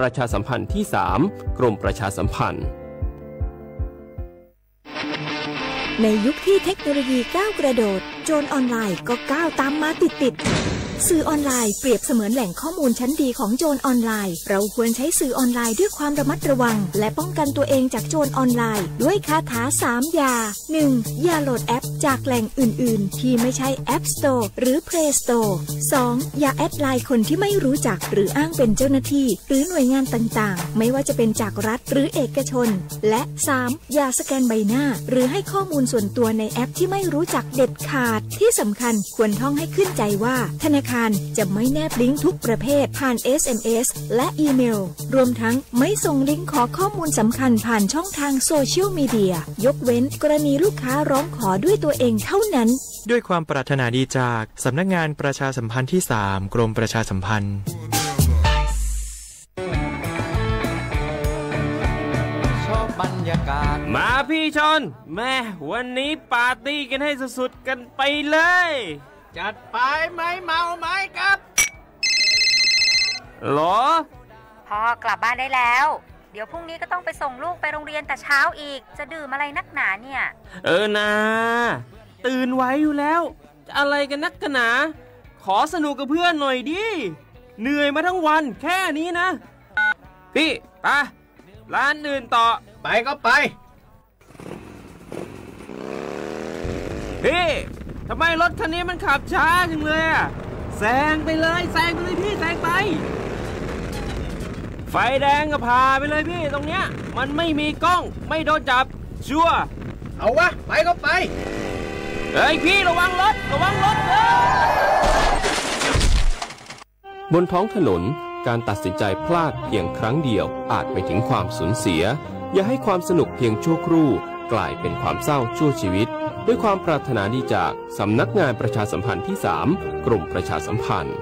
ประชาสัมพันธ์ที่สาม กรมประชาสัมพันธ์ ในยุคที่เทคโนโลยีก้าวกระโดด โจรออนไลน์ก็ก้าวตามมาติดๆ สื่อออนไลน์เปรียบเสมือนแหล่งข้อมูลชั้นดีของโจรออนไลน์ เราควรใช้สื่อออนไลน์ด้วยความระมัดระวัง และป้องกันตัวเองจากโจรออนไลน์ ด้วยคาถาสามอย่า หนึ่ง อย่าโหลดแอปจากแหล่งอื่นๆ ที่ไม่ใช่ App Store หรือ Play Store สอง อย่าแอดไลน์คนที่ไม่รู้จัก หรืออ้างเป็นเจ้าหน้าที่ หรือหน่วยงานต่างๆ ไม่ว่าจะเป็นจากรัฐหรือเอกชน และ สาม อย่าสแกนใบหน้า หรือให้ข้อมูลส่วนตัวในแอปที่ไม่รู้จักเด็ดขาด ที่สำคัญควรท่องให้ขึ้นใจว่า ธนาคารจะไม่แนบลิงก์ทุกประเภทผ่าน เอส เอ็ม เอส และอีเมล รวมทั้งไม่ส่งลิงก์ขอข้อมูลสำคัญผ่านช่องทางโซเชียลมีเดีย ยกเว้นกรณีลูกค้าร้องขอด้วยตัวเองเท่านั้น ด้วยความปรารถนาดีจากสำนักงานประชาสัมพันธ์ที่สาม กรมประชาสัมพันธ์ มาพี่ชอน แม่ วันนี้ปาร์ตี้กันให้สุดๆ กันไปเลย จัดไป ไม้เมาไม้กับ หรอ พ่อกลับบ้านได้แล้ว เดี๋ยวพรุ่งนี้ก็ต้องไปส่งลูกไปโรงเรียนแต่เช้าอีก จะดื่มอะไรนักหนาเนี่ย เออนา ตื่นไหวอยู่แล้ว จะอะไรกันนักกันหนา ขอสนุกกับเพื่อนหน่อยดิ เหนื่อยมาทั้งวันแค่นี้นะ พี่ ไป ร้านอื่นต่อ ไปก็ไป พี่ ทำไมรถคันนี้มันขับช้าจังเลยอะ แซงไปเลย แซงไปเลยพี่ แซงไป ไฟแดงก็ผ่าไปเลยพี่ ตรงเนี้ย มันไม่มีกล้อง ไม่โดนจับ ชัวร์ เอาวะ ไปก็ไป เฮ้ยพี่ ระวังรถ ระวังรถ เฮ้ย บนท้องถนน การตัดสินใจพลาดเพียงครั้งเดียวอาจไปถึงความสูญเสีย อย่าให้ความสนุกเพียงชั่วครู่กลายเป็นความเศร้าชั่วชีวิต ด้วยความปรารถนาดีจากสำนักงานประชาสัมพันธ์ที่สาม กรมประชาสัมพันธ์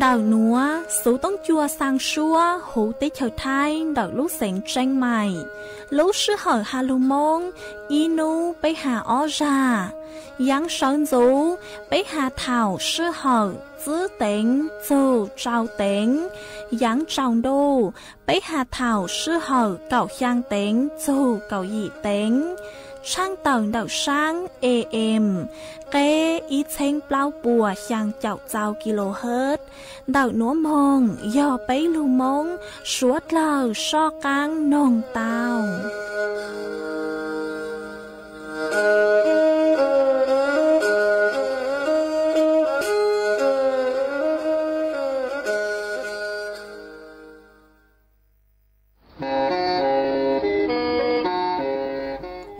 Ntawm nuav, Xov Tooj Cua xaa suab huv teb chaws Thaib ntawm lub xeev Tseeb Maim. Lub sij hawm has lug Moob, ib nub peb has ob zag. Yaav sawv ntxuv, peb has thaum sij hawm tsib teev txug rau teev. Yaav tsaus ntuj, peb has thaum sij hawm kaum xyaa teev txug kaum yim teev. Tshaaj tawm ntawm saab A M, qeb ib txheeb plaub puas xyaa caum txau kilohertz. Ntawm nuav moog yog peb lug Moob suav dlawg soj qaab noog tau.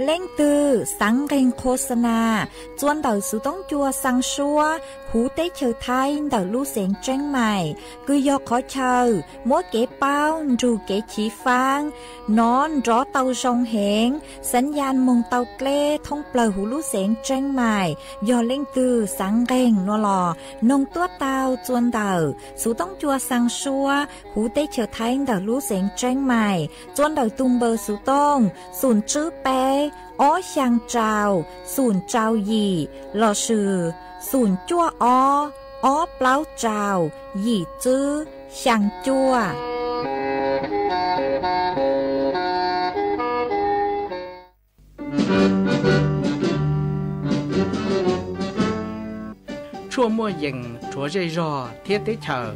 Leej twg xaav nqeeg qhua xa na, txua ntawm Xov Tooj Cua xaa suab huv teb chaws Thaib ntawm lub xeev Tseeb Maim, kws yog qhov chaw muab kev paub nrug kev chiv faab nov nrov tau zoo heev, xaav yaj moog tau dleb thoob plawg huv lub xeev Tseeb Maim. Yog leej twg xaav nqeeg nuav los noog tuab tau txua ntawm Xov Tooj Cua xaa suab huv teb chaws Thaib ntawm lub xeev Tseeb Maim, txua ntawm tug npawb Xov Tooj xoom tswb peb ob xyaa rau xoom rau yim lossis xoom cuaj ob ob plaub rau yim tswb xyaa cuaj. Tshuaj muaj yees rhuav zej zog thiab teb chaws.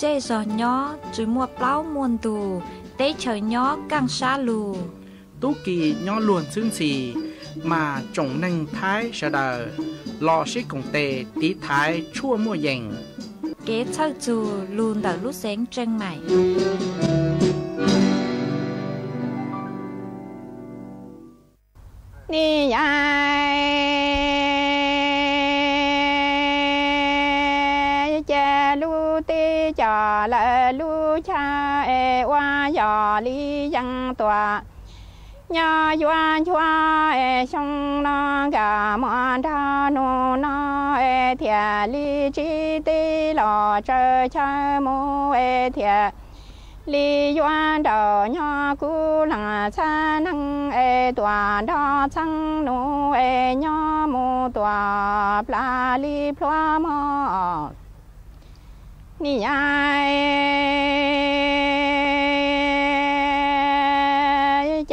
Zej zog nyob tsis muaj plaub muaj ntug, teb chaws nyob kaaj sab lug. Tub ki nyob luag ntxhwb ntxhi, mas tsoom neeg Thaib sawv daws los sib koom tes tiv thaiv tshuaj muaj yees. Kev txhawj txug lug ntawm lub xeev Tseeb Maim. Ni ya ces lub teb cov lawv lub chaw es ua yog li yees tuaj. nyob yuav nchuav es xyoo no nkawd muaj nrog nus no es thiaj li tsis teb los tsaws chaw mus es thiaj li yuav nraum nyob kuv leej txhab neeg es tuam nrog txheeb nus es nyob mus tuam plas li plhuav mog. Niam yau,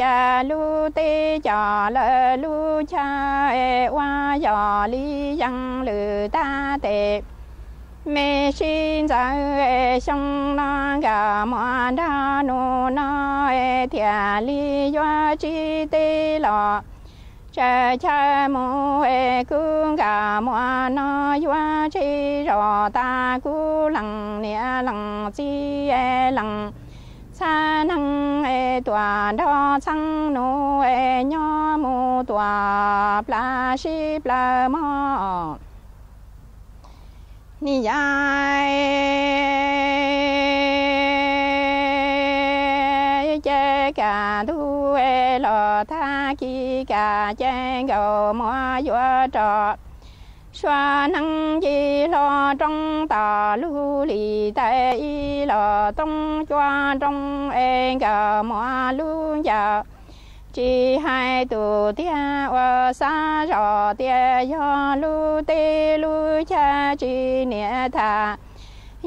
cas lub teb cov lawv lub chaw ua yog li yeej lwm tag tes me sib ntxawv xyoo no nkawd muaj nrog nus no thiaj li yuav tsis teb los tsaws chaw mus es kuv nkawd muaj no yuav tsis zov tas kuv leej niam leej txiv leej txhab neeg es tuam nrog txheeb nus es nyob mus tuam plas sib plaws mog. Niam yau, ces kaj ntug es los tag kis kaj ces nkawd muab yuav rau sua neeb ci hlo roob tom lub lis taw ib los toob cua nroo es nkawd muab lub ncauj tsis hais tus tiag ua xav zoj tias yog lub teb lub chaw tsis niam tham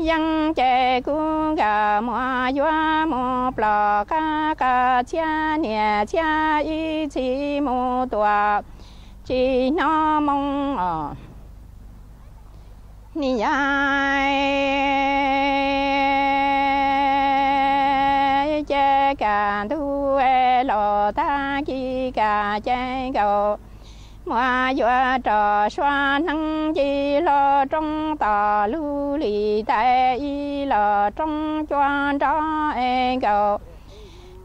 yeeb ces kuv nkawd muab yuav mus plos qab qab txhiab niam txhiab ib txhis mus tuam tsis hnov moo os. Niam yau, ces kaj ntug es los tag kis kaj ces nkawd muab yuav rau sua neeb ci hlo roob tom lub lis taw ib los roob cua nroo es nkawd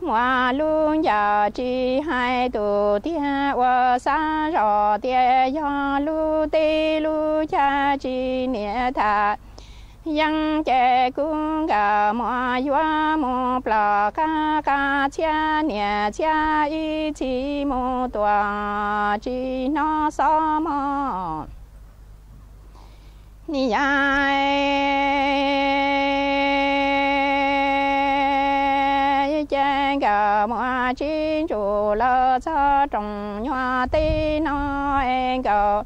muab lub ncauj tsis hais tus tiag ua xav zoj tias yog lub teb lub chaw tsis niam tham yeeb ces kuv nkawd muab yuav mus plos qab qab txhiab niam txhiab ib txhis mus tuam tsis hnov xob mog. Niam yau, ces nkawd muab tsis ntsum los txog rooj nyuag teb no es nkawd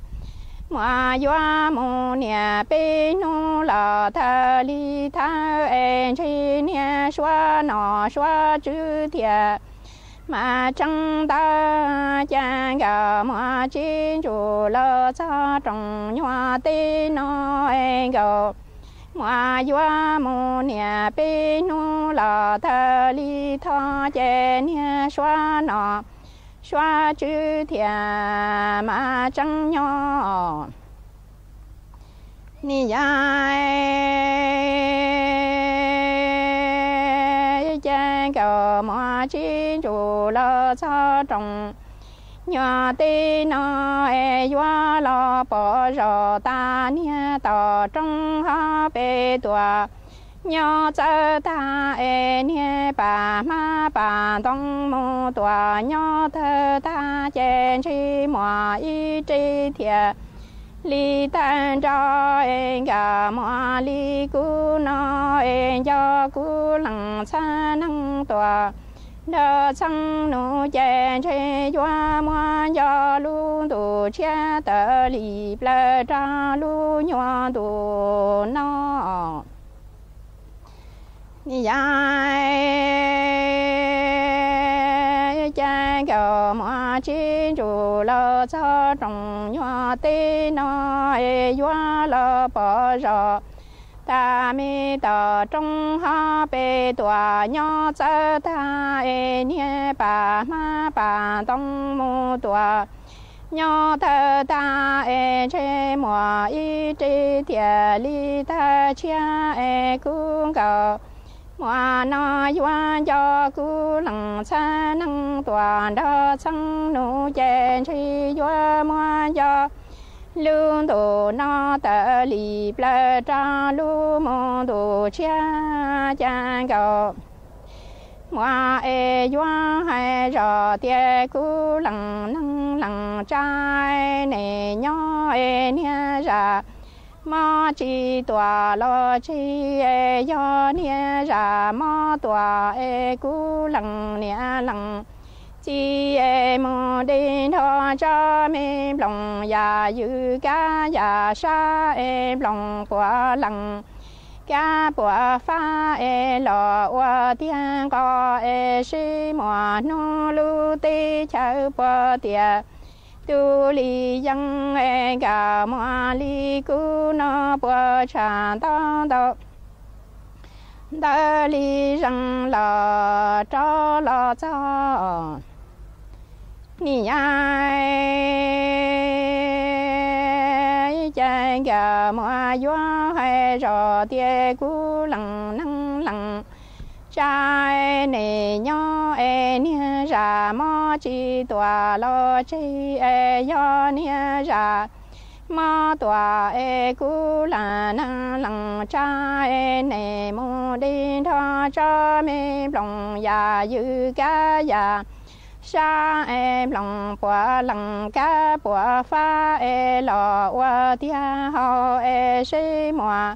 muab yuav mus niam peb hnub los tawm li thawb es ntshe niag suav nom suav tswv thiaj mas tseeb ntawd. Ces nkawd muab tsis ntsum los txog rooj nyuag teb no es nkawd muab yuav mus niam peb hnub los tawm li thawb ces niag suav nom suav tswv thiaj mas tseeb nyob. Niam yau, ces nkawd muab tsis ntsum los txog rooj nyuag teb no es yuav los pom zoj tas niag tom roob hauv pes tuam nyob txawv tag es niag pas hmab pas ntoo mus tuam nyob tawg tag ces ntshe muaj ib re thiaj li tawg nrov es nkawd muaj li kuv no es nco kuv leej txhab neeg tuam nrog txheeb nus ces ntshe yuav muab nco lub ntuj tshiab tawm li plaws rau lub nyuag ntuj no. Niam yau, ces nkawd muab tsis ntsum los txog rooj nyuag teb no es yuav los pom zoj tas me tom roob hauv pes tuam nyob txawv tag es niag pas hmab pas ntoo mus tuam nyob tawg tag es ntshe muaj ib re thiaj li tawg tshiab es kuv nkawd muaj no yuav nco kuv leej txhab neeg tuam nrog txheeb nus ces ntshe yuav muab nco lub ntuj no tawm li plaws rau lub mus ntuj tshiab. Ces nkawd muaj es yuav hais zom tias kuv lees neeg lees tsa, nim nyob es niag zam mob tsis tuam los tseg, yog niag zam mob tuam es kuv lees niam lees txiv es mus de nrho tsob me nploos yam ywm kab yam sab es nploos puav leej kab puav fab es los ua tiag nqos es sib muas hnub lub teb chaws puas tias tus li yeeb es nkawd muaj li kuv no puas tshaj ntau ntau ntawd li zees los rov los txog nim yaim ces nkawd muaj yuav hais zom tias kuv lees neeg lees tsa, nim nyob es niag zam mob tsis tuam los tseg, yog niag zam mob tuam es kuv lees neeg lees tsa, nim mus de nrho tsob me nploos yam ywm kab yam sab es nploos puav leej kab puav fab es los ua tiag hau es sib muas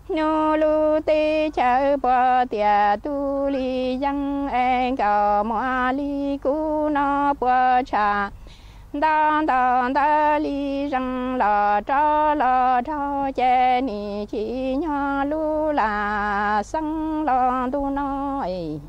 hnub lub teb chaws puas tias tus li yeeb es nkawd muaj li kuv no puas tshaj ntau ntau ntawd li zees los rov los rau ces nim chim nyob lub lam xeeb los ntuj no es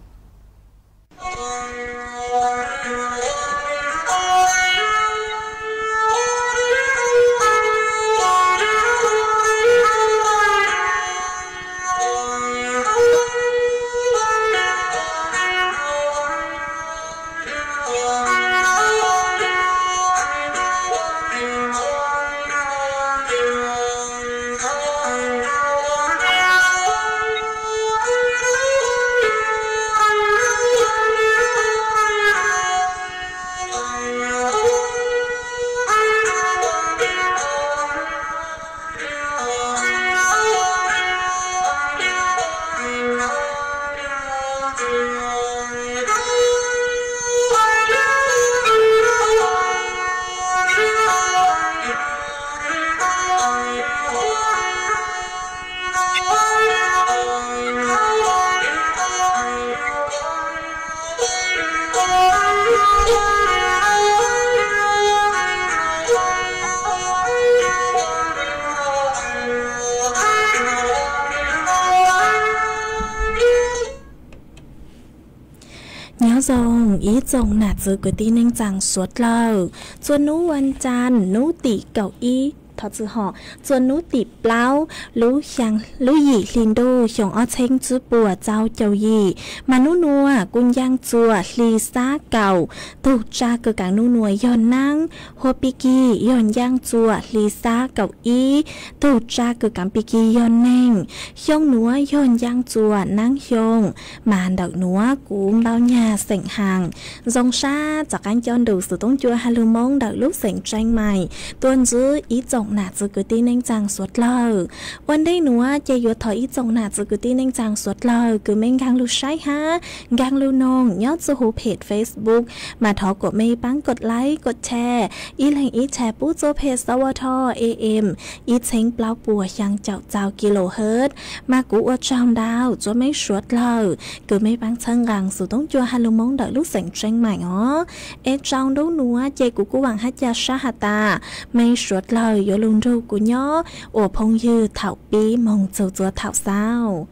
Nyob zoo ib tsoom nam txiv kwv tij neej tsaa suav dlawg, txhua nub vas cas nub tim kaum ib, thov txim hom, txhua nub tim plaub lub xyaa, lub yim hli ntuj xyoo ob txheeb tsib puas tsawv caum yim, mas nub nuav kuj ncaaj txuas hli xab kaum. Tug tsa kws kaav nub nuav yog naab, hua pig kig yog ncaaj txuas hli xab kaum ib. Tug tsa kws kaav pig kig yog neeg, xyoo nuav yog ncaaj txuas naab xyoo. Mas ntawm nuav kuv npau nyag xeem Haas, zoo sab rov qaab coj nrug xov tooj cua has lug Moob ntawm lub xeem Tseeb Mais tuaj ntsib ib tsoom nam txiv kwv tij neej tsaa suav dlawg. Ua ntej nuav ces yuav thov ib tsoom nam txiv kwv tij neej tsaa suav dlawg kws mej nkaag lug saib hab nkaag lug noog nyob txuj huv phem Facebook, mas thov kuas mej paab kos like kos share, ib leeg ib share pub txuj phem sawv tho A M ib txheeb plaub puas xyaa caum txaus kilohertz. Mas kuv ua tsaug ntau rua mej suav dlawg kws mej paab txhawb nqaa xov tooj cua has lug Moob ntawm lub xeem Tseeb Mais os. Es tsaus ntuj nuav ces kuv kuj vaam hab ca sab has tas mej suav dlawg yuav lug nrug kuv nyob ua phooj ywg thaum pib moog txug txuas thaum xaus.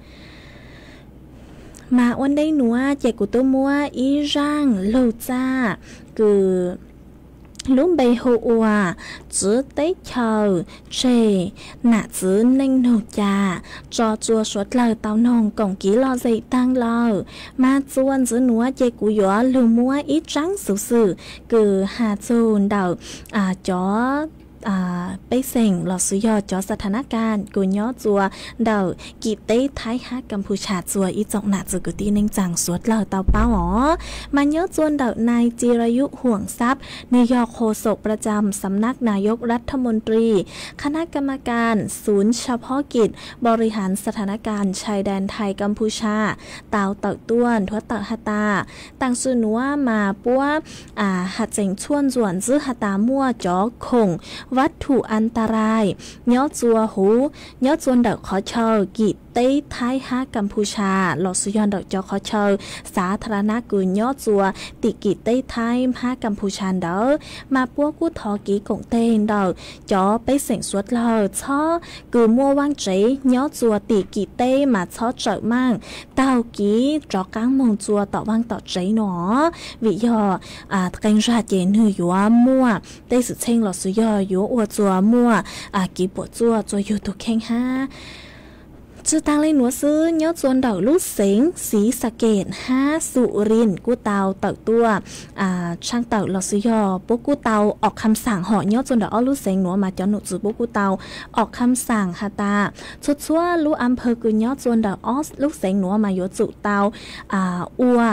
Mas ua ntej nuav ces kuv tub muab ib zaaj lug txaj kws lub npe hu ua Txiv Teb Chaws Tseg Nam Txiv Neej Nug Ca tso rua suav dlawg tau noog koom kiv lom zem taag lawm. Mas txuas ntxiv nuav ces kuv yuav lug muab ib tsaab xuv xwm kws has txug ntawm cov pej xeem los sis yog cov xa tha nab kas kws nyob txua ntawm kis teb Thaib hab Kapusa txua ib tsoom nam txiv kwv tij neej tsaa suav dlawg tau paub os. Mas nyob txua ntawm nai Tsi Ra Yub Huam Xab, nwg yog qhua xom pra cam xam nab nayog ras tha moos ris, khas nab kam mas kas xum sa phob kis bos ri has xa tha nab kas tshai dees Thaib Kapusa tau tawm tuaj nthuav tawm has tas, taam sim nuav mas puab has tseem txhua ntxuam ntxwb has tas muaj cov khoom vab thum an ta rai nyob txua huv, nyob txua ntawm qhov chaw kis teb Thaib hab Kapusa los sis yog ntawm cov qhov chaw xa tha nab kws nyob txua tim kis teb Thaib hab Kapusa ntawd, mas puab kuj thov kev koom teg ntawm cov pej xeem suav dlawg txhob kws muaj vaaj tsev nyob txua tim kis teb mas txhob tsawm maaj taug kev rov qaab moog txua tom vaaj tom tsev no, vim yog qee zag ces nwg yuav muaj tej xwm txheej los sis yog yuav ua txua muaj kev puam tsuaj txua yug tug kheej hab. Tsi taag le nuav xwb, nyob txua ntawm lub xeev Xiv Xakem hab Xus Ris kuj tau tawm tuaj tshaaj tawm los sis yog puab kuj tau om kham xaam hom nyob txua ntawm ob lub xeev nuav mas cov num txwv puab kuj tau om kham xaam has tas txhua txhua lub a phawv kws nyob txua ntawm ob lub xeev nuav mas yuav tsum tau ua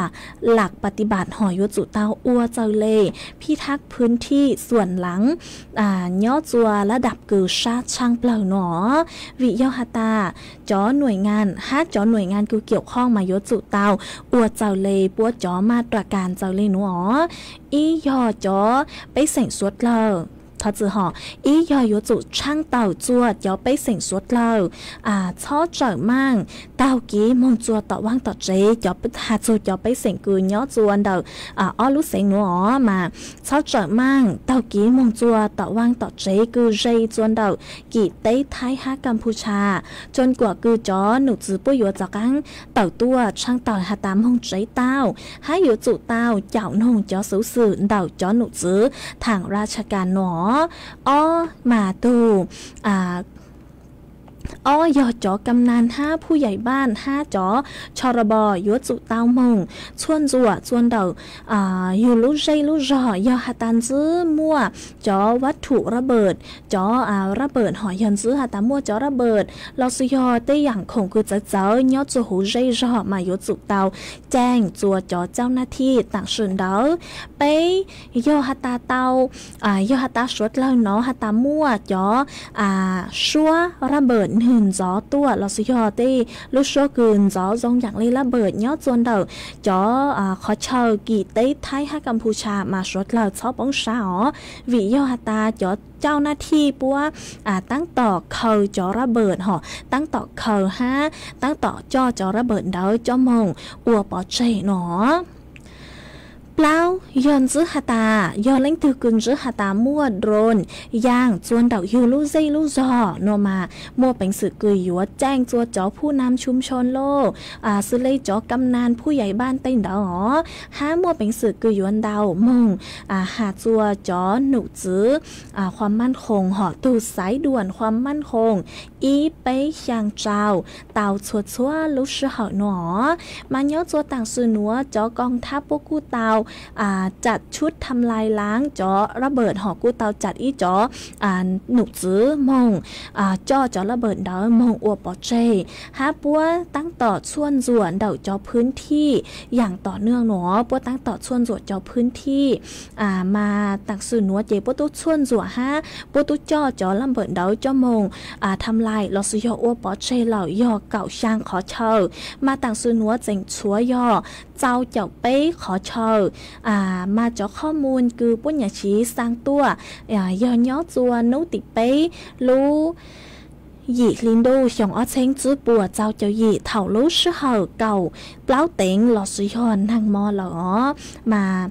lam pa ti npam hom yuav tsum tau ua txawg le phij thab pwm thij xuam laav nyob txua lab dam kws sab tshaaj plawg no, vim yog has tas cov nuam ngas hab cov nuam ngas kws kiam khooj mas yuav tsum tau ua txawg le puab cov maj ras kas txawg le nuav os. Ib yog cov pej xeem suav dlawg, thov txim hom, ib yog yuav tsum tshaaj tawm txua cov pej xeem suav dlawg txhob tsawm maaj taug kev moog txua tom vaaj tom tsev, cov has txug cov pej xeem kws nyob txua ntawm ob lub xeev nuav os mas txhob tsawm maaj taug kev moog txua tom vaaj tom tsev kws ze txua ntawm kis teb Thaib hab Kapusa, tso kuam kws cov num txwv puab yuav rov qaab tawm tuaj tshaaj tawm has tas moog tsev tau, hab yuav tsum tau caum noog cov xuv xwm ntawm cov num txwv thaam ras tsha kas no. Ob mas tug ob yog cov kam nas hab phuj yais npaaj hab cov tsho ra npos yuav tsum tau moog txhua ntxuam txua ntawm yug lub zej lub zog, yog has tas ntxwb muaj cov vab thum rab npawm, cov rab npawm hom yog ntxwb has tas muaj cov rab npawm los sis yog tej yaam khoom kws txawv txawv nyob txua huv zej zog mas yuav tsum tau caaj txua cov cauj naj thij taam sim ntawd. Peb yog has tas tau, yog has tas suav dlawg no has tas muaj cov suab rab npawm nwg ntxov tuaj los sis yog tej lub suab kws ntxov zoo yaam le rab npawm nyob txua ntawm cov qhov chaw kis teb Thaib hab Kapusa mas suav dlawg txhob poob sab os, vim yog has tas cov cauj naj thij puab taab tom khaws cov rab npawm hom taab tom khaws hab taab tom coj cov rab npawm ntawd coj moog ua pov tseg no. Plaub yog ntxwb has tas yog leej twg kws ntxwb has tas muaj drone yaam txua ntawm yug lub zej lub zog no mas muaj peev xwm kws yuav caaj txua cov phuj nam tshum tshoo lauj, xws le cov kam nas phuj yais npaaj tej ntawd os, hab muaj peev xwm kws yuav ntaus moog has txua cov num txwv khua maaj khoom hom tug xaiv duam khua maaj khoom ib peb xyaa rau tau txhua txhua lub sij hawm no. Mas nyob txua taam sim nuav cov koog thab puab kuj tau cam tshub tham lais laav cov rab npawm hom kuj tau cam ib cov num txwv moog coj cov rab npawm ntawd moog ua pov tseg, hab puab taab tom txhua ntxuam ntawm cov pwm thij yaam tom nwj no, puab taab tom txhua ntxuam cov pwm thij. Mas taam sim nuav ces puab tub txhua ntxuam hab puab tub coj cov rab npawm ntawd coj moog tham lais los sis yog ua pov tseg lawm yog kaum xyaa qhov chaw, mas taam sim nuav tseem tshuav yog txaus caum peb qhov chaw. Mas cov qhov mus kws puab nyam siv xaa tuaj yog nyob txua nub tim peb lub yim hli ntuj xyoo ob txheeb tsib puas txaus caum yim thaum lub sij hawm kaum plaub teev los sis yog naag mo lawm os. Mas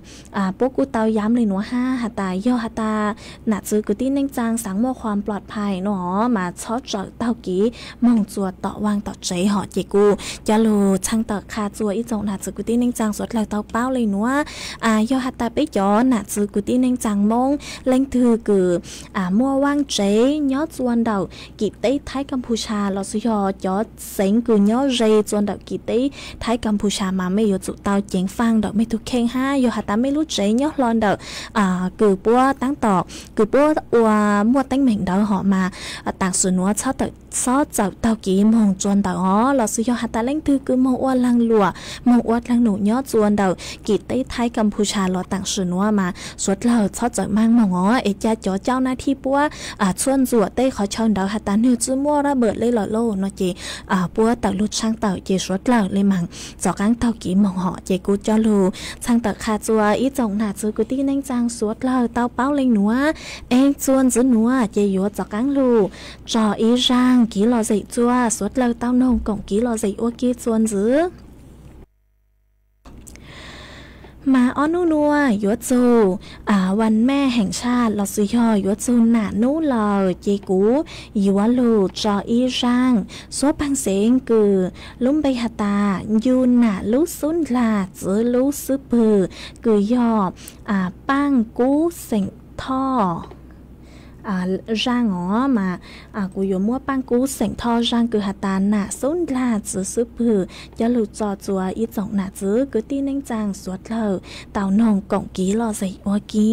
puab kuj tau yam le nuav hab has tas yog has tas nam txwv kwv tij neej tsaa xaav muaj qhuam plom phais no mas txhob tsawm taug kev moog txua tom vaaj tom tsev hom ces kuv coj lug txhaj tawm qha txua ib tsoom nam txwv kwv tij neej tsaa suav dlawg tau paub le nuav. Yog has tas peb cov nam txwv kwv tij neej tsaa Moob leej twg kws muaj vaaj tsev nyob txua ntawm kis teb Thaib Kampusha los xwb yog cov xeev kws nyob ze txua ntawm kis teb Thaib Kampusha mas mej yuav tsum tau ceev faj ntawm mej tug kheej hab yog has tas mej lub tsev nyob hlo ntawm kws puab taab tom kws puab ua muaj teeb meem ntawd hom mas taam sim nuav txhob txawm taug kiv moog tsua ntawm os. Los xwb yog has tas leej twg kws moog ua laag luam moog ua dlaag num nyob tsua ntawm kis teb Thaib Kampusha los taam sim nuav mas suav dlawg txhob txawm maaj moog os. Es ca cov caub nab thib puab txhua ntxuam tej qhov chaw ntawd has tas nwg tsi muaj rab bawm le lawm lauj no ces puab tawm lug tshaaj tawm ces suav dlawg le maam txaus qaab taug kiv moog hom. Ces kuv coj lug tshaaj tawm qha tsua ib tsoom nam txwv kwv tij neej tsaa suav dlawg tau paub le nuav, eeg tsua ntxiv nuav ces yuav txaus qaab lug tso ib zaaj kiv lom zem tsua suav dlawg tau noog koom kiv lom zem ua ke tsua ntxiv. Mas ob nub nuav yuav txug vas mej heem saj los xwb yog yuav txug nam nub lawm ces kuv yuav lug tso ib zaaj suab paag xeev kws lub npe has tas ncu nam lub xub ndlag txwv lub xub pwg kws yog Paaj Kub xeem Thoj zaaj os. Mas kuv yuav muab Paaj Kub xeem Thoj zaaj kws has tas nam xub ndlag txwv xub pwg coj lug tso tsua ib tsoom nam txwv kwv tij neej tsaa suav dlawg tau noog koom kiv lom zem ua ke.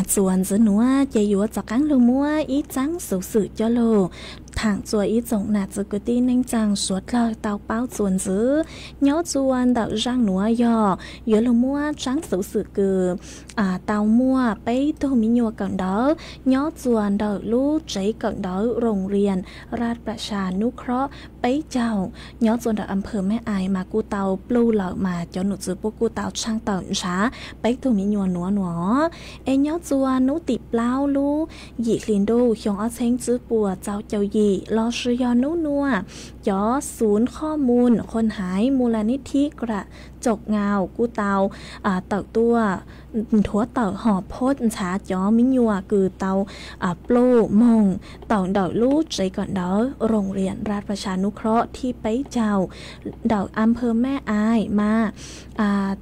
Txuas ntxiv nuav ces yuav rov qaab lug muab ib txaab xuv xwm coj lug thaam txug ib tsoom nam txiv kwv tij neej tsaa suav dlawg tau paub txuas ntxiv. Nyob txug ntawm zaaj nuav yog yuav lug muab txaab xuv xwm kws tau muaj peb tug miv nyuas kawm ntawv nyob txug ntawm lub tsev kawm ntawv Rooj Riam Raj Prasa Nuj Khrob peb caug nyob txug ntawm Amphaw Meb Ais mas kuj tau pluj lawm mas cov num txwv puab kuj tau tshaaj tawm nrhav peb tug miv nyuas nuav nuav. Es nyob txug nub tim plaub lub yim hli ntuj xyoo ob txheeb tswb puas txaus caum yim lossis yog nub nuav, cov xuv khoj mun khon haiv Mulanidhi Kra Tsoom Ngau kuj tau tawm tuaj nthuav tawm hom phob nrhav cov miv nyuas kws tau pluj moog tawm ntawm lub tsev kawm ntawv Rooj Riam Raj Prasa Nuj Khrob thib peb caug ntawm Amphaw Meb Ais mas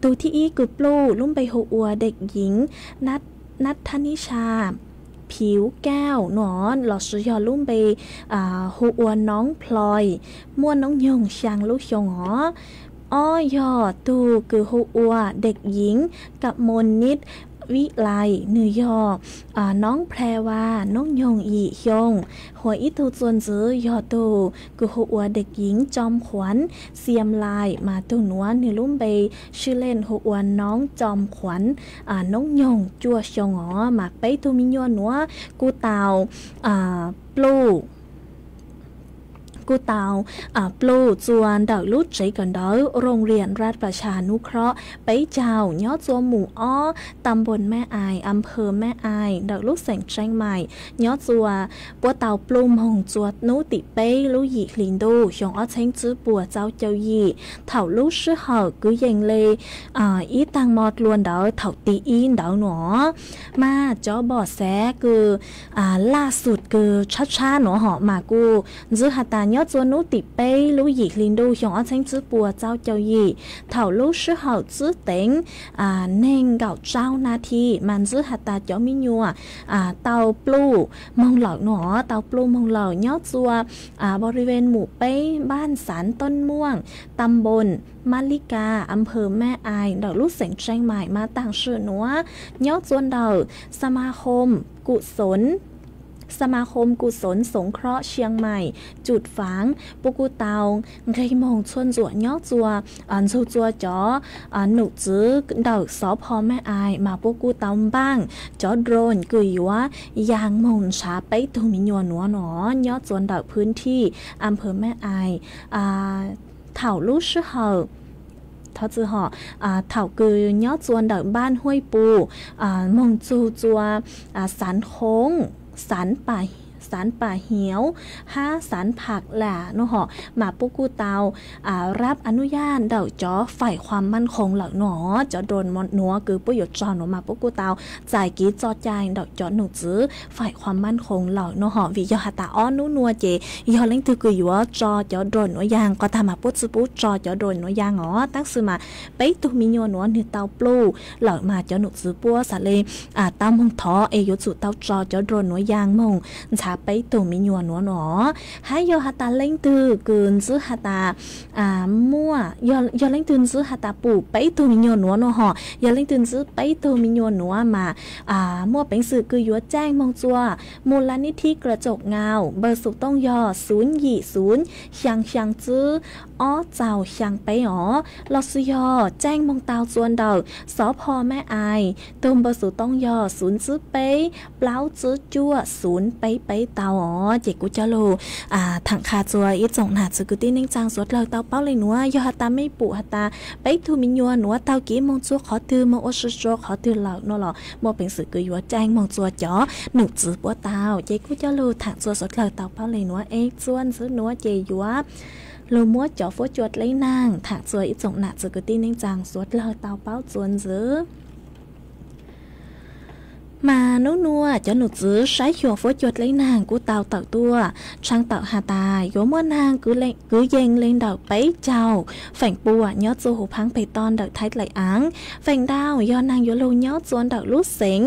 tug thib ib kws pluj lub npe hu ua Dej Yiv Nab Thab Nib Sa Phiv Kauj nuav lossis yog lub npe hu ua Noob Ploj, muaj noob nyoog xyaa lub xyoo os. Ob yog tug kws hu ua Dej Yiv Kam Moos Nib Vib Lais, nwg yog noob Plej Vas, noob nyoog yim xyoo. Hua ib tug txuas ntxiv yog tug kws hu ua Dej Yiv Coom Khuam Xiam Lais mas tug nuav nwg lub npe sib leej hu ua noob Coom Khuam, noob nyoog cuaj xyoo os. Mas peb tug miv nyuas nuav kuj tau pluj kuj tau pluj txug ntawm lub tsev kawm ntawv Rooj Riam Raj Prasa Nuj Khrob peb caug nyob txug mus ob, Tam Npoos Meb Ais, Amphaw Meb Ais ntawm lub xeem Tseeb Maim nyob txug, puab tau pluj moog txug nub tim peb lub yim hli ntuj xyoo ob txheeb tswb puas txaus caum yim thaum lub sij hawm kwv yees le ib taag mo dlua ntawd thaum tim ib ntawd nuav. Mas cov npom xav kws laj xum kws tshab tshab nuav hom mas kuj ntxiv has tas nyob txug nub tim peb lub yim hli ntuj xyoo ob txheeb tswb puas txaus caum yim thaum lub sij hawm tswb teev neeg nkaum rau nas this mas ntxiv has tas cov miv nyuas tau pluj moog lawm nuav, tau pluj moog lawm nyob txug nporiven mus peb npaj Xaav Toob Muaj, Tam Npoos Mab Lib Kas, Amphaw Meb Ais ntawm lub xeem Tseeb Maim mas taam sim nuav nyob txug ntawm Xamas Khoom Kum Xoov Xoov Khrob Xia Maim Cum Faav puab kuj tau nqeg moog txhua ntsuam nyob txug ntxug txug cov num txwv ntawm Xov Pho Meb Ais mas puab kuj tau npaaj cov drone kws yuav yaa moog nrhav peb tug miv nyuas nuav nuav nyob txug ntawm phwv thij Amphaw Meb Ais thaum lub sij hawm thov txwm hom thaum kws nyob txug ntawm npaj Huaj Pus moog txug txug Xaav Khoov, Xaav Pas Hiav hab Xaav Pham Lam nuav hom mas puab kuj tau rab a nub yaj ntawm cov faim khuam maaj khoom lawm nuav. Cov drone nuav kws puab yuav tso nuav mas puab kuj tau txais kev txom cai ntawm cov num txwv faim khuam maaj khoom lawm nuav hom. Vim yog has tas ob nub nuav ces yog leej twg kws yuav tso cov drone nuav yaa qhov tag mas puab tsi pub tso cov drone nuav yaa os. Tab sis mas peb tug miv nyuas nuav nwg tau pluj lawm mas cov num txwv puab xaav le tau moog thov es yuav tsum tau tso cov drone nuav yaa moog nrhav peb tug miv nyuas nuav nuav. Hab yog has tas leej twg kws ntxiv has tas muaj, yog leej twg ntxiv has tas pum peb tug miv nyuas nuav nuav hom, yog leej twg ntxiv peb tug miv nyuas nuav mas muaj peev xwm kws yuav caij moog txua Mus Las Nib Thib Kra Tsoom Ngau, npawb xuv tooj yog xuv yim xuv xyaa xyaa tsib ob txaus xyaa peb os, lossis yog caij moog tau txua ntawm Xov Pho Meb Ais tug npawb xuv tooj yog xuv tsib peb plaub tsib cuaj xuv peb peb tau os. Ces kuv coj lug thaam qha txua ib tsoom nam txiv kwv tij neej tsaa suav dlawg tau paub le nuav. Yog has tas mej pum has tas peb tug miv nyuas nuav tau kev moog txua qhov twg, moog ua si rua qhov twg lawm nuav los muaj peev xwm kws yuav caij moog txua cov num txwv puab tau. Ces kuv coj lug thaam txua suav dlawg tau paub le nuav es txua ntxiv nuav ces yuav lug muab cov fuab cua dleb naag thaam txua ib tsoom nam txiv kwv tij neej tsaa suav dlawg tau paub txua ntxiv. Mas nub nuav cov num txwv saib xyuas fuab cua dleb naag kuj tau tawm tuaj tshaj tawm has tas yuav muaj naag kwv yees le ntawm peb caug feem pua nyob txug huv phaab peg toj ntawm Thaib Dlaim Aav. Feem ntau yog naag yuav lug nyob txua ntawm lub xeev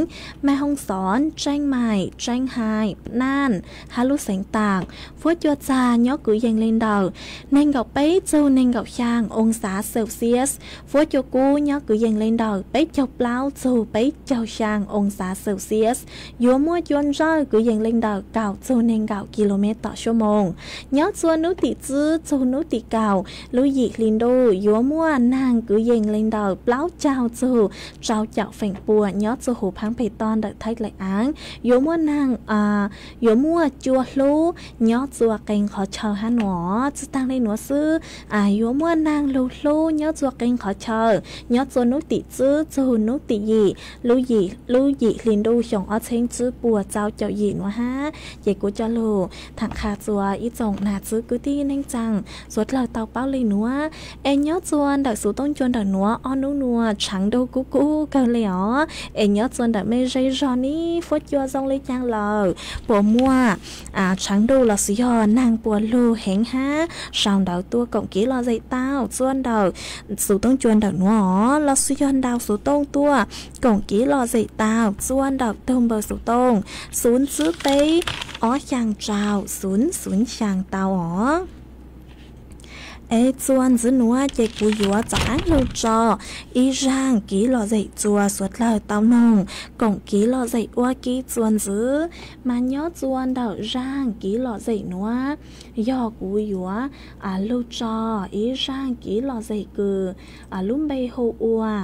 Mej Hoob Xov, Tseeb Maim, Tseeb Haim, Naj hab lub xeev Taam. Fuab cua txag nyob kwv yees le ntawm neeg nkaum peb txug neeg nkaum xyaa oo xav Celsius. Fuab cua kub nyob kwv yees le ntawm peb caug plaub txug peb caug xyaa oo xav Celsius, yuav muaj cua ntsawj kwv yees li ntawm kaum txug neeg nkaum ki lu mev tom suab moos. Nyob txua hnub tim tsib txug hnub tim kaum lub yim hli ntuj yuav muaj neeg kwv yees li ntawm plaub caug txug rau caum feem pua nyob txua huv phaab peg toj ntawm thaib dlaim aav. Yuav muaj neeg, yuav muaj cua hlub nyob txua qee qhov chaw hab nuav. Tsi taag le nuav xwb, yuav muaj neeg lug hlub nyob txua qee qhov chaw nyob txua hnub tim tsib txug hnub tim yim, lub yim, lub yim hli ntuj xyoo ob txheeb tsib puas txau caum yim nuav hab. Ces kuv coj lug tham qha txua ib tsoom nam txiv kwv tij neej tsaa suav dlawg tau paub le nuav. Es nyob txua ntawm xuv tooj cua ntawm nuav ob nub nuav tshav ntuj kub kub kawg le os. Es nyob txua ntawm mej zej zog nib fuab cua zoo le caag lawm, puas muaj tshav ntuj lossis yog neeg puas lug heev hab sau ntawv tuaj koom kev lom zem tau txua ntawm xuv tooj cua ntawm nuav os, lossis yog ntau xuv tooj tuaj koom kev lom zem tau txua ntawm tug npawb xuv tooj xuv tsib peb ob xyaa rau xuv xuv xyaa tau os. Es txua ntxiv nuav ces kuv yuav txav qaab lug tso ib zaaj kev lom zem txua suav dlawg tau noog koom kev lom zem ua ke txua ntxiv. Mas nyob txua ntawm zaaj kev lom zem nuav, yog kuv yuav lug tso ib zaaj kev lom zem kws lub npe hu ua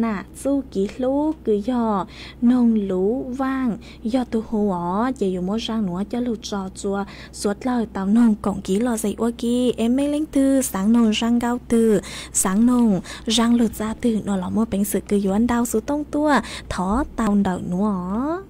nam txuj kev hlub kws yog Noog Luv Vaaj yog tug hu os. Ces yuav muab zaaj nuav coj lug tso txua suav dlawg tau noog koom kev lom zem ua ke. Es mej leej twg xaav noog zaaj nkauj twg, xaav noog zaaj lug txaj twg no los muaj peev xwm kws yuav ntau xuv tooj tuaj thov tau ntawm nuav os.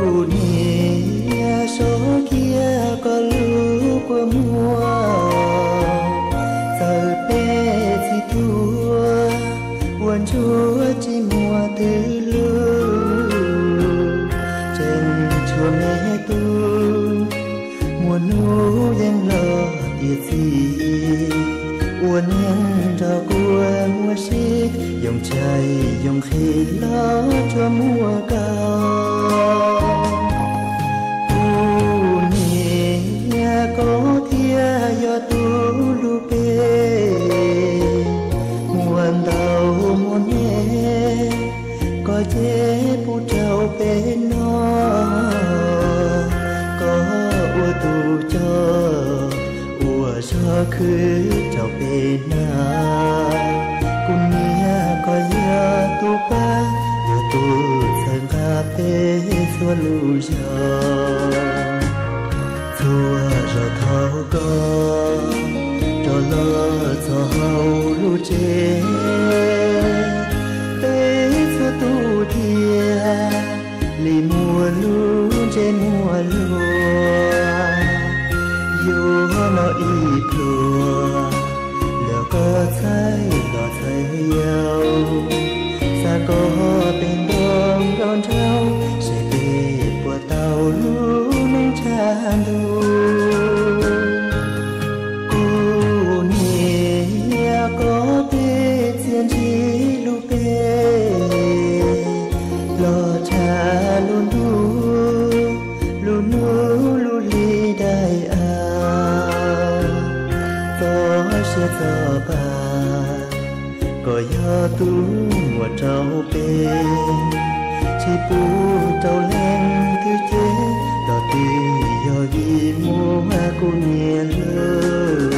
Kuv niam, sov kiag koj lub kua muag, txawm peb txiv tuag ua ntsuag tsis muaj twg lug, tseem tshuav me tub muaj hnub yeej los tiav txim, ua neeg nrog kua muag sib, yoo tshais yoo nqhis los tsuas muaj koj. Kuv niam, koj thiaj yog tub lub npe, muaj ntau muaj me koj ces pub rau peb noj, koj ua tus coj ua zog khwv rau peb noj. Kuv niam, koj yog tub pab, yog tub txhawb nqa peb txhua lub zog. Txhua zog thaum koj rov los txog hauv lub tsev, peb txhua tus thiaj li muaj lub ntsej muag luag. Yuav noj ib pluag, los koj txhais los txhais yau, xa koj pem nroog nraug nraug, seb peb puas tau lub neej tshav ntuj. Kuv niam, koj peb txiaj ntsig lub npe, los tshav lub ntuj lub hnub lub hli daim av. Txoj sia txoj pa, koj yog tub muam rau peb, tsis pub rau leej twg cem, los twb yog vim muaj kuv niam lawm.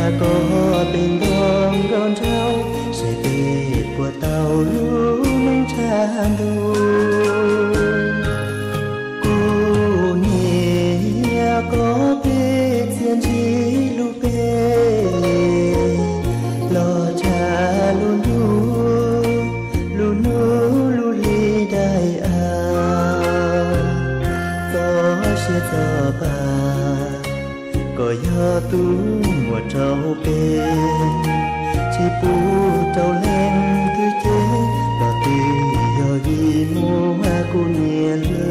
Koj peb ntoo nkauj nraug, saib peb puas tau lub neej tshav ntuj. Kuv niam koj peb txiaj ntsig lub peb, los tshav lub ntuj, lub hnub lub hli dai av. Txoj siab txoj pa, koj yog tus muam rau peb, tsis pub rau leej twg cev, los twb yog vim muaj kuv niam lawm.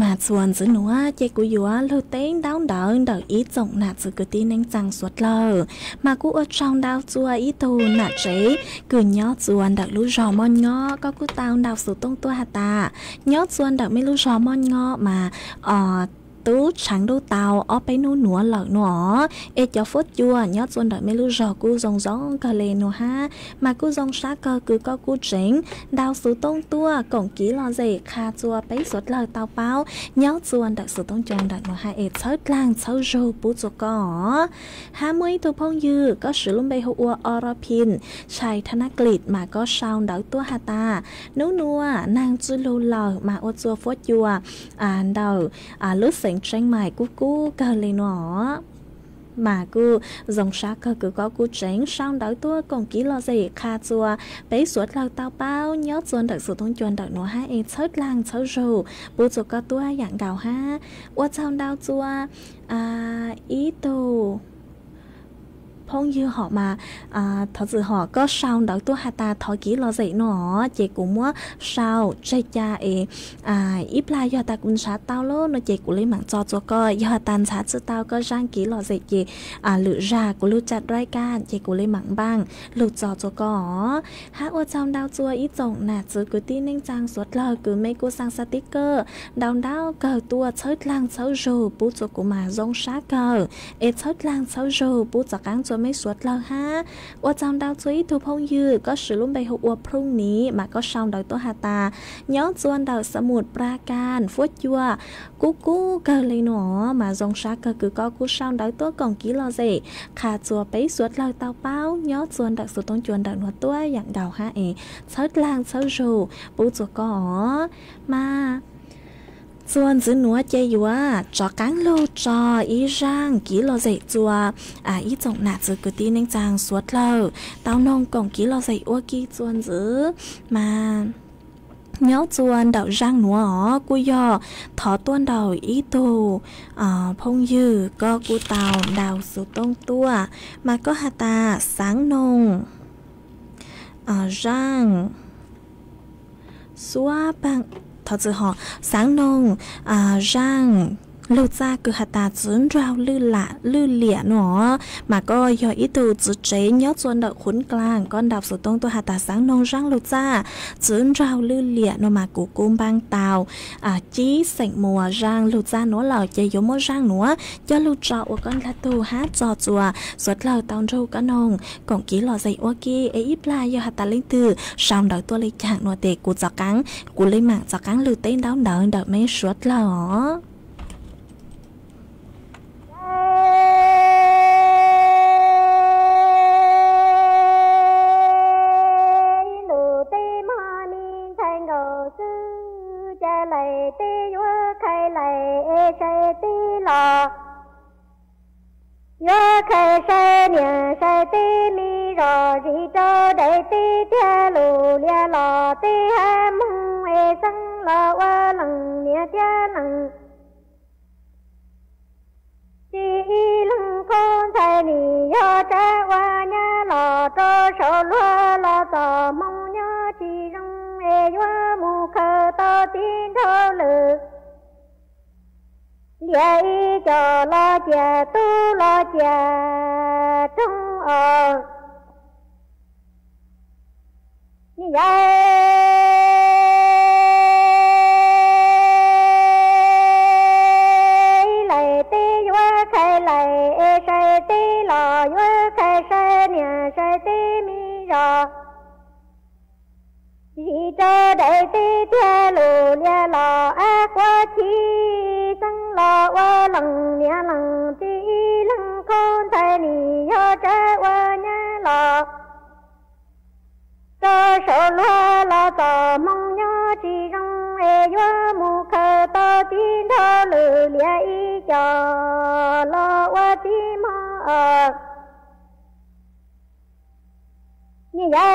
Mas txuas ntxiv nuav ces kuv yuav lug teb ntaub ntawv ntawm ib tsoom nam txwv kwv tij neej tsaa suav dlawg. Mas kuj ua tsaug ntau txua ib tug nam tsev kws nyob txua ntawm lub zog Moj Nyob, koj kuj tau ntaus xuv tooj tuaj has tas nyob txua ntawm mej lub zog Moj Nyob mas tub tsheev ntuj tau ob peb nub nuav lawm nuav, es cov fuab cua nyob txua ntawm mej lub zog kuj zoo zoo kawg le nuav hab. Mas kuj zoo sab kawg kws koj kuj tseev ntaus xuv tooj tuaj koom kiv lom zem qha txua peb suav dlawg tau paub nyob txua ntawm xuv tooj cua ntawm nuav hab es txhawb dlaag txhawb zug pub txua koj os. Hab muaj ib tug phooj ywg koj swv lub npe hu ua Oro Phin Tshais Tha Nab Klis mas koj sau ntawv tuaj has tas nub nuav naag tsi lug lawm mas ua txua fuab cua ntawm lub xeev Tseeb Mais kuj kub kawg le nuav. Mas kuj zoo sab kawg kws koj kuj tseev sau ntawv tuaj koom kiv lom zem qha txua peb suav dlawg tau paub nyob txua ntawm xuv tooj cua ntawm nuav hab es txhawb dlaag txhawb zug pub txua koj tuab yaam nkaus hab. Ua tsaug ntau txua ib tug phooj ywg hom mas thov txim hom koj sau ntawv tuaj has tas thov kiv lom zem nuav ces kuv muab sau tseg ca es ib plag yog tas kuv ntshaw tau lawm no ces kuv le maam txo txua koj, yog has tas ntshaw tsi tau koj zaaj kiv lom zem ces lwm zag kuv lub chat dai kaj ces kuv le maam npaaj lug txo txua koj os. Hab ua tsaug ntau txua ib tsoom nam txwv kwv tij neej tsaa suav dlawg kws mej kuj xaa xaa tib kawj ntau ntau kawg tuaj txhawb dlaag txhawb zug pub txua kuv mas zoo sab kawg es txhawb dlaag txhawb zug pub txhov qaab txua mej suav dlawg hab. Ua tsaug ntau txua ib tug phooj ywg koj swv lub npe hu ua Phrooj Niv mas koj sau ntawv tuaj has tas nyob txua ntawm Xa Mum Pra Kas fuab cua kub kub kawg le nuav mas zoo sab kawg kws koj kuj sau ntawv tuaj koom kiv lom zem qha txua peb suav dlawg tau paub nyob txua ntawm xuv tooj cua ntawm nuav tuab yaam nkaus hab es txhawb dlaag txhawb zug pub txua koj os. Mas txua ntxiv nuav ces yuav rov qaab lug tso ib zaaj kiv lom zem txua ib tsoom nam txwv kwv tij neej tsaa suav dlawg tau noog koom kiv lom zem ua ke txua ntxiv. Mas nyob txua ntawm zaaj nuav os kuj yog thov tuaj ntawm ib tug phooj ywg koj kuj tau ntaus xuv tooj tuaj mas koj has tas xaav noog zaaj xuab paag, thov txim hom, xaav noog zaaj lug txaj kws has tas txwv nraug lwj liam nuav. Mas koj yog ib tug txwv tsev nyob txua ntawm Khuv Dlaag koj ntaus xuv tooj tuaj has tas xaav noog zaaj lug txaj txwv nraug lwj liam nuav mas kuv kuj npaaj tau cib xeem muas zaaj lug txaj nuav lawm ces yuav muab zaaj nuav coj lug tso ua koj dlaag tug hab txo txua suav dlawg tau nrug koj noog koom kiv lom zem ua ke es ib plag yog has tas leej twg sau ntawv tuaj le caag nuav tes kuv txhov qaab, kuv le maam txhov qaab lug teb ntaub ntawv ntawm mej suav dlawg os. Ib ntus teb mog me ntxhais nkaus xwb, cas laim teb yuav khai laim es sai teb los, yuav khai sai niam sai teb me zos zis rau daim teb tiag lus lias los teb hab moog es xeeb los ua leej niam tiab leej txiv. Ib leeg qhov ntxhais nim yog tsav ua nyab los rau saum luag los txom hmoo nyob tsis zoo es yuav mus tib nrag lwm, liab ib co los cia tub los cia roog os. Niam yau, ib laim teb yuav khai laim es sai teb los yuav khai sai niam sai teb me zos. Zis rau daim teb tiag lus liab los ab quav chim xeeb los ua leej niam leej txiv ib leeg qhaub ntxhais nim yog tsav ua nyab los. Rau saum luag los txom hmoo nyob tsis zoo es yuav mus khaws tau tib nrag lwm liab ib co los ua tib hmos os. Niam yau,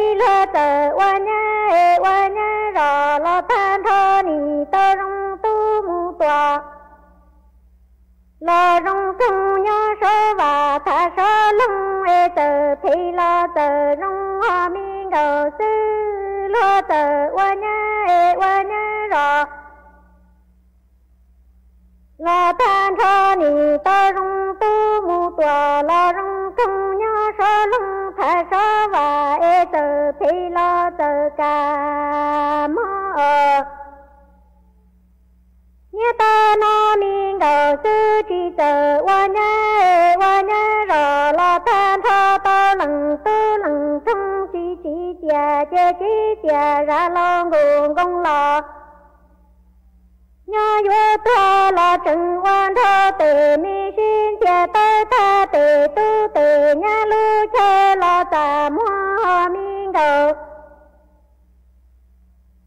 ib luag txawm ua nyab es ua nyab zos los tag nrho nim tau zoo tub mus tuam. Los zoo roog nyob sab vam thav sab loog es txawm phem los txawm zoo ho me nkaus xwb. Luag txawm ua nyab es ua nyab zos los tag nrho nim tau zoo tub mus tuam los zoo roog nyob sab loog thav sab vam es txawm phem los txawm kam mob os. Niaj tag no me nkaus xwb tsis txawm ua nyab es ua nyab zos los tag nrho tau leej tub leej roog tsis tsim txiaj ces tsim txiaj zam los nkaus nkoos los. Nyob yuav tuag los tseem ua nraug tes me sib ntxhias tawb tag tes tub tes nyab lub chaw los txaj muag ho me nkaus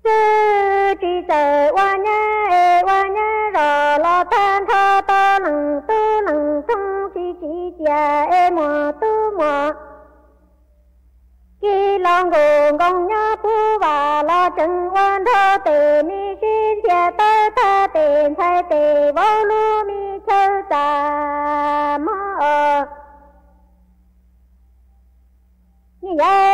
xwb tsis txawm ua nyab es ua nyab zos los tag nrho tau leej tub leej roog tsis tsim txiaj es muaj tub muaj kiv los nkaus nkoos nyob puv vam los tseem ua nraug tes me sib ntxhias tawb tag tes ntxhais tes vauv lub me chaw txaj muag os. Niam yau,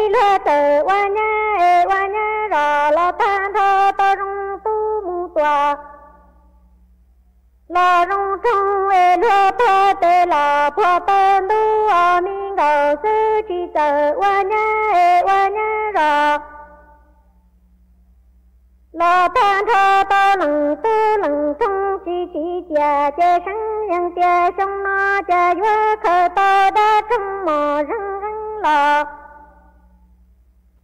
ib luag txawm ua nyab es ua nyab zos los tag nrho tau zoo tub mus tuam los zoo roog es luag puag tes los puag taw ntub os me nkaus xwb tsis txawm ua nyab es ua nyab zos los tag nrho tau leej tub leej roog tsis tsim txiaj ces seev yeej tias xyoo no cas yuav khaws tau dab roog mos zeeg zeeg los.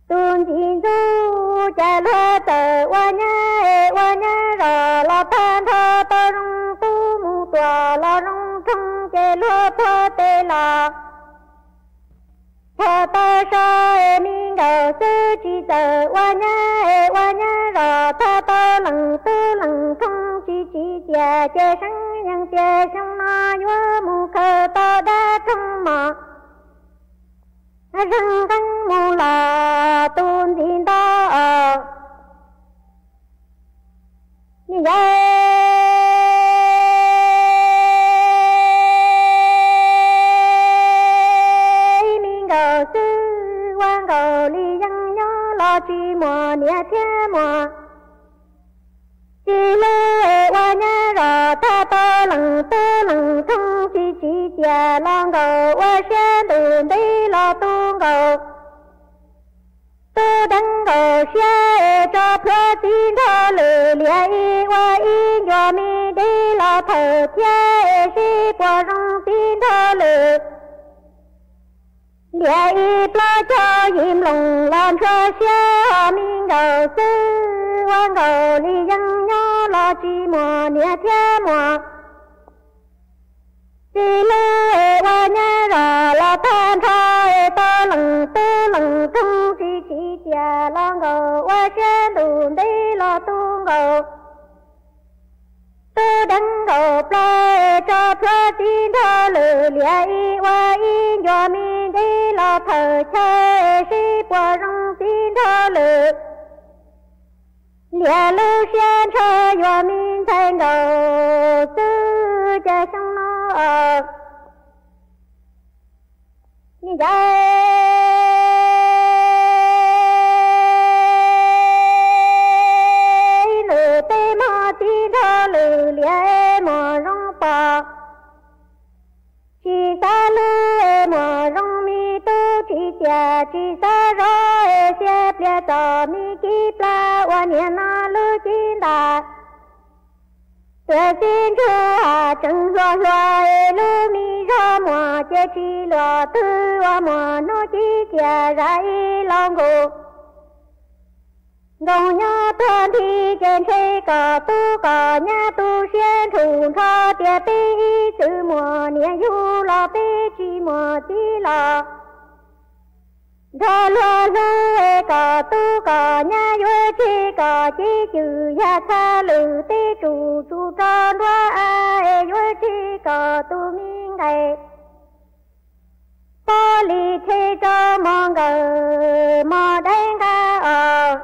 Tus ntxim ntxub cas luag txawm ua nyab es ua nyab zos los tag nrho tau zoo tub mus tuam los zoo roog ces luag puag tes los puag taw so es me nkaus xwb tsis txawm ua nyab es ua nyab zos tag tau leej tub leej roog tsis tsim txiaj ces seev yeej tias xyoo no yuav mus khaws tau dab roog mos zeeg qeeb mus los tus ntxim ntau os. Niam yau, ib me nkaus xwb ua nkaus li yeej nyob los tsis muaj niam thiab muaj txiv hlub es ua nyab zos tag tau leej tub leej roog tsis tsim txiaj los nkaus ua siab ntuj ntev los tu nkaus tu deev nkaus siab es tso plhuav txiv nrog lwm liam ib ua ib ncua me deb los thawm thiab es sib puas zoo txiv nrog lwm. Liam ib plaub caug yim nploos los ntshua siab ho me nkaus xwb ua nkaus li yeej nyob los tsis muaj niam thiab muaj txiv hlub es ua nyab zos los tag nrho es tau leej tub leej roog tsis tsim txiaj los nkaus ua siab ntuj ntev los tu nkaus tu deev nkaus plaws es tso plhuav txiv nrog lwm liam ib ua ib ncua me deb los thawm chaw es sib puas zoo txiv nrog lwm. Liam lub siab ntshaw yuav me ntxhais nkaus Os, ni nca nws tej mog tib nrog lwm liam muam zoo pom. Tsis xav hlub es muam zoo me tub tsis tiam tsis xav zov es xiab pliag txom me kib plag ua niam no lub cib ntas. Tuam txiv ntsuag tseem hluas hluas es lub me zog muam ces tsis luam twg ua muam hnub cib ciam zam ib lo nkaus. Nkoos nyob tuag nthi ces ntshe kom tub kom nyab tu siab nrhum nrho tias peb ib txwm muam niam yug los peb tsis muam txiv los. Nrog luag hlub es kom tub kom nyab yuav tseg kom cib cwm yag txha lwm teb tsuj tsuj rau nruab av es yuav tseg kom tus me nqes pob lis tseg rau mos nkawm mos dawb nqa os.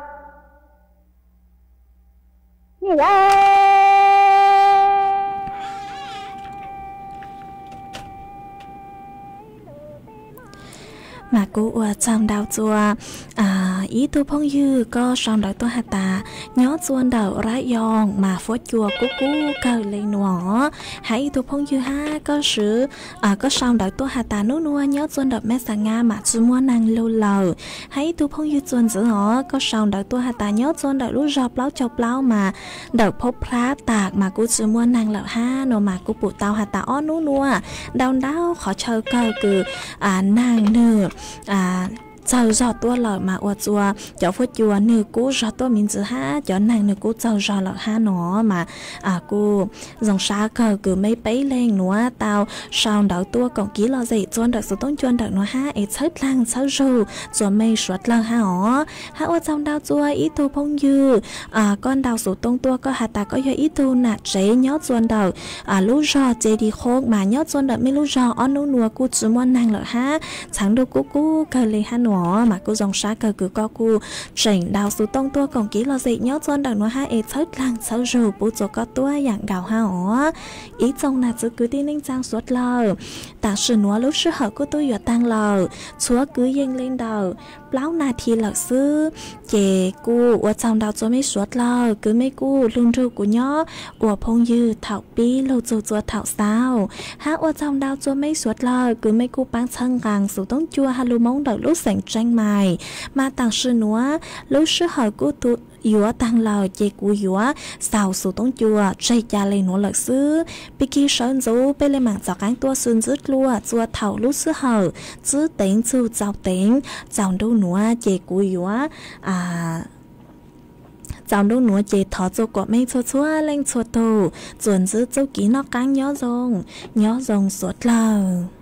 Mas kuv ua tsaug ntau txua ib tug phooj ywg koj sau ntawv tuaj has tas nyob txua ntawm Rab Yoos mas fuab cua kub kub kawg li nua. Hab ib tug phooj ywg hab koj swv koj sau ntawv tuaj has tas nub nua nyob txua ntawm Meb Xa Nga mas tsi muaj neeg lug lawm. Hab ib tug phooj ywg txua ntxiv os koj sau ntawv tuaj has tas nyob txua ntawm lub zog plaub caug plaub mas ntawm Phob Phrab tas mas kuj tsi muaj neeg lawm hab nua mas kuj pum tau has tas ob nub nua ntau ntau qhov chaw kawg kws neeg nwg txawg zog tuaj lawm mas ua txua cov fuab cua nwg kuj zog tuaj me ntxiv hab cov neeg nwg kuj txawg zog lawm hab nua mas kuj zoo sab kawg kws meb peb leeg nua tau sau ntawv tuaj koom kev lom zem txua ntawm xuv toob cua ntawm nua hab es txhawb dlaag txhawb zug txua mej suav dlawg hab os. Hab ua tsaug ntau txua ib tug phooj ywg koj ntau xuv toob tuaj koj has tas koj yog ib tug nam tsev nyob txua ntawm lub zog Ces Dis Khoob mas nyob txua ntawm mej lub zog ob nub nua kuj tsi muaj neeg lawm hab txheev ntuj kub kub kawg li hab nua mas kuj zoo sab kawg kws koj kuj tseem ntau xuv toob tuaj koom kev lom zem nyob txua ntawm nua hab es txhawb dlaag txhawb zug pub txua koj tuab yaam nkaus hab os. Ib tsoom nam txiv kwv tij neej tsaa suav dlawg, tam sim nuav lub sij hawm kuj tub yuav taag lawm, txhua kwv yees le ntawm plaub nas this lawm xwb. Ces kuj ua tsaug ntau txua mej suav dlawg kws mej kuj lug nrug kuv nyob ua phooj ywg thaum pib lug txug txua thaum xaus. Hab ua tsaug ntau txua mej suav dlawg kws mej kuj paab txhawb nqaa xuv toob cua hab lug Moob ntawm lub xeem Tseej Mais. Mas tam sim nuav lub sij hawm kuj tub yuav taag lawm ces kuv yuav xaus xuv toob cua tseg ca le nuav lawm xwb. Pig kig sawv ntxuv peb le maam txaus qaab tuaj xwb ntxwb dlua txua thaum lub sij hawm txwb teev txug txaus teev. Txaus ntuj nuav ces kuv yuav txaus ntuj nuav ces thov txua kuas mej txhua txhua leej txhua tug txuas ntxwb txuj kev noj qaab nyob zoo, nyob zoo suav dlawg.